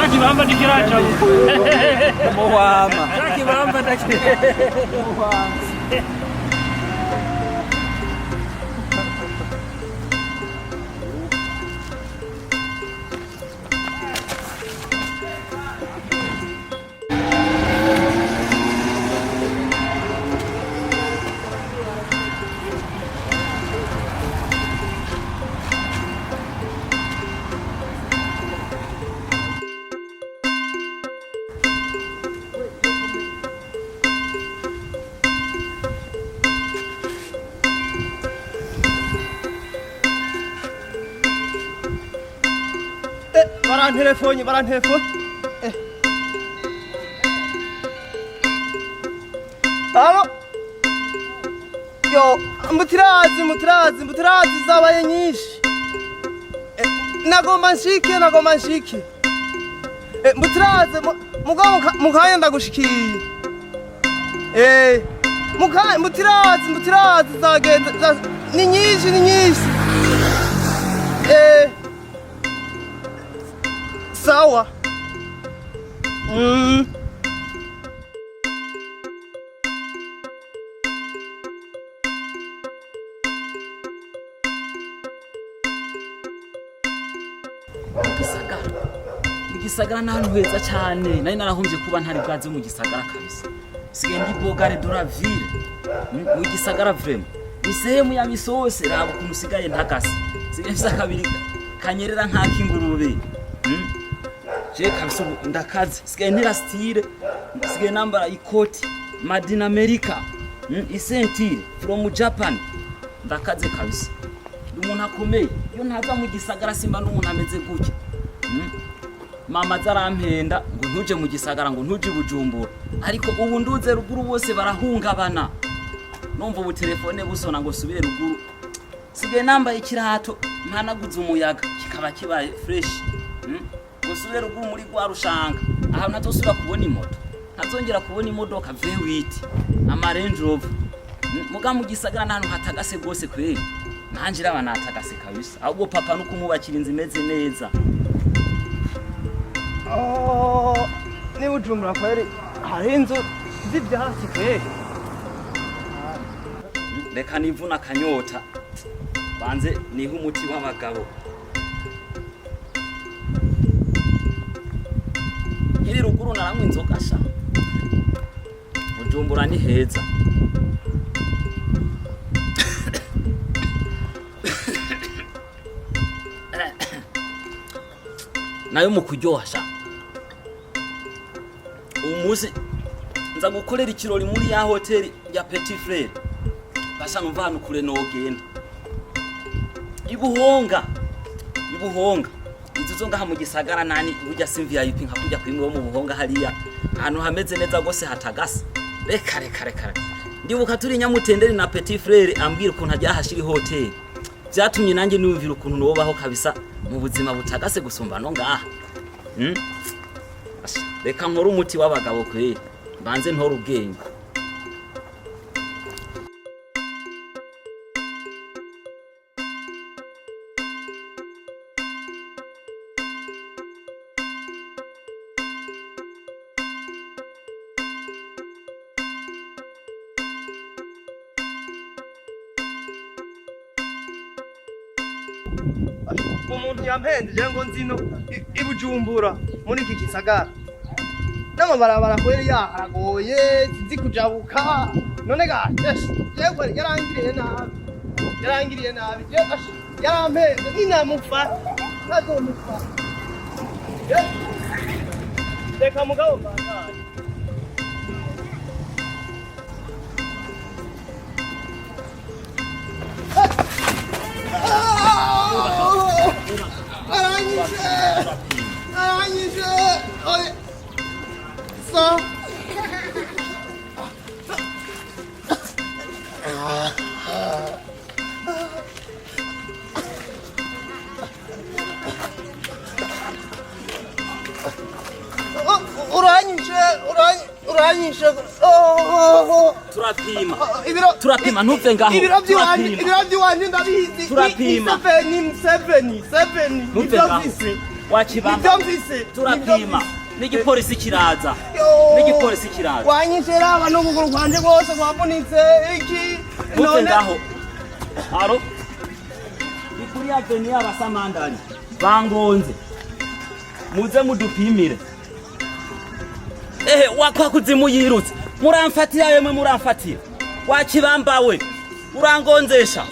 Cya kibamba ntikiraca. Muhwama. Cya kibamba ndaki. Barantelefone, barantelefone. Alo. Yo, mutirazi, mutirazi, mutirazi zabaye nyinshi. Nagomba nshike, nagomba nshike. Mutirazi, mugabo mukanya ndagushikiye. Mukanya mutirazi, mutirazi zagenze ni nyinshi, ni nyinshi. Sawa. Gisagara, mu gisagara ni ahantu heza cyane. Nari narahombye kuba ntari bwaze mu gisagara kabisa. Sigaye ndi beau gars de la ville. Mu gisagara vraiment ni sehemu ya misose. Raba ukuntu usigaye ntagase, sigaye mfise akabiri kanyerera nk'ak'ingurube. Je kabisa ubu ndakaze, sigaye ntera style, sigaye nambara ikoti made in America, isentire from Japan. Ndakaze kabisa, ndi umuntu akomeye. Iyo ntaza mu gisagara simba n'umuntu ameze gutya. Mama zarampenda ngo ntuje mu gisagara, ngo ntuje i Bujumbura, ariko ubu nduze ruguru bose barahungabana. Numva ubu telefone busona ngo subire ruguru. Sigaye nambaye ikirato mpanaguze umuyaga kikaba kibaye fresh. Ngo subire ruguru muri rwa rushanga, ahantu ntazosubira kubona imoto, ntazongera kubona imodoka V8, ama Range Rover. Muga mu gisagara n'ahantu hatagase rwose kweri. Nanje iraba natagase kabisa, ahubwo papa no kumubakira inzu imeze neza. Oh, ni Bujumbura kweri hari inzu z'ivyatsi kweri. Reka nivuna akanyota, banze nihe umuti w'abagabo. Nkiri ruguru naranywa inzoga sha. Bujumbura ni heza. Nayo mu kuryoha sha. Uyu munsi nza gukorera ikirori muri ya hoteli ya Petit Frere. Basha, numva ahantu kure nogenda ibuhonga, ibuhonga. Inzu zo ngaha mu gisagara nani burya si VIP nka kurya kwimwe wo mu Buhonga hariya ahantu hameze neza gose hatagase. Reka, reka, reka, reka. Ndibuka turi Nyamutenderi na Petit Frere, ambwira ukuntu ajya hashira hoteli. Byatumye nanjye niyumvira ukuntu nobaho kabisa mu buzima butagase gusumba no ngaha. Asha, reka nkore umuti w'abagabo kweri, mbanze ntore ubwenge. Umuntu yampenze je ngo nzino i Bujumbura muri iki gisagara n'amabarabara kweri yaharagoye, sinzi kujabuka. None ga jewe yarangiriye nabi, yarangiriye nabi. Je asha, yarampenze, ninamufata ntazomufata. Reka mugabo mbandanye. Aranyishe! Aranyishe! Oye! Sa! Uranyishe! Uranyishe! Oh! Turapima. Ibiro Turapima, ntuve ngaho. Ibiro by'iwanyu Turapima. Ibiro by'iwanyu ndabizi. Turapima. Ni 7, 7, 7. Ntuve Nibyo ngaho. mfise. Wakibamba. Nivyo mfise. Turapima n'igipolisi kiraza. Yo. N'igipolisi kiraza. Wanyishe, raba n'ukuguru kwanje rwose kwavunitse iki. Muve ngaho. Aro, ni kuri avenue y'abasamandari, bangonze, muze mudupimire. Ehe, wakwa kuzimu yirutse, muramfatira yemwe, muramfatira. Wakibambawe, urangonzesha.